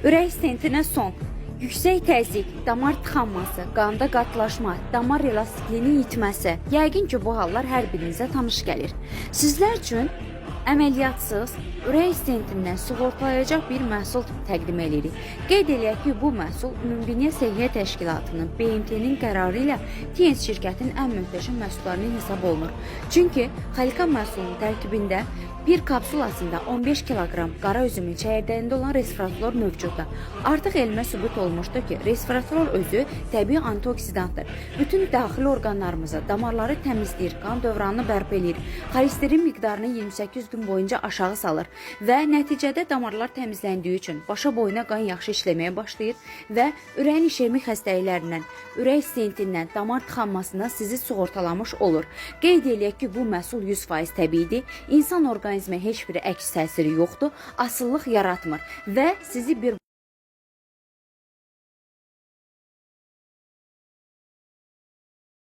Ürək stentinə son. Yüksək təzyiq, damar tıxanması, qanda qatlaşma, damar elastikliyinin itməsi. Yəqin ki, bu hallar hər birinizə tanış gəlir. Sizlər üçün əməliyyatsız ürək stentindən sığortalayacaq bir məhsul təqdim edirik. Qeyd eləyək ki, bu məhsul Ümumdünya Səhiyyə Təşkilatının BMT-nin qərarı ilə Tiens şirkətinin ən möhtəşəm məhsullarından hesab olunur. Çünki Xalika məhsulunun tərkibində bir kapsulasında 15 kiloqram qara üzümün çəyirdəyində olan resveratrol mövcuddur. Artıq elmə sübut olmuşdur ki, resveratrol özü təbii antioksidantdır. Bütün daxili orqanlarımızı, damarları təmizləyir, qan dövranını bərpa eləyir, xolesterin miqdarını 28 gün boyunca aşağı salır və nəticədə damarlar təmizləndiyi üçün başa boyuna qan yaxşı işləməyə başlayır və ürəyin işemik xəstəliklərindən, ürək stentindən, damar tıxanmasından sizi sığortalamış olur. Qeyd eləyək ki, bu məhsul 100% təbiidir. İnsan orqanizmə heç bir əks təsiri yoxdur, asılılıq yaratmır və sizi bir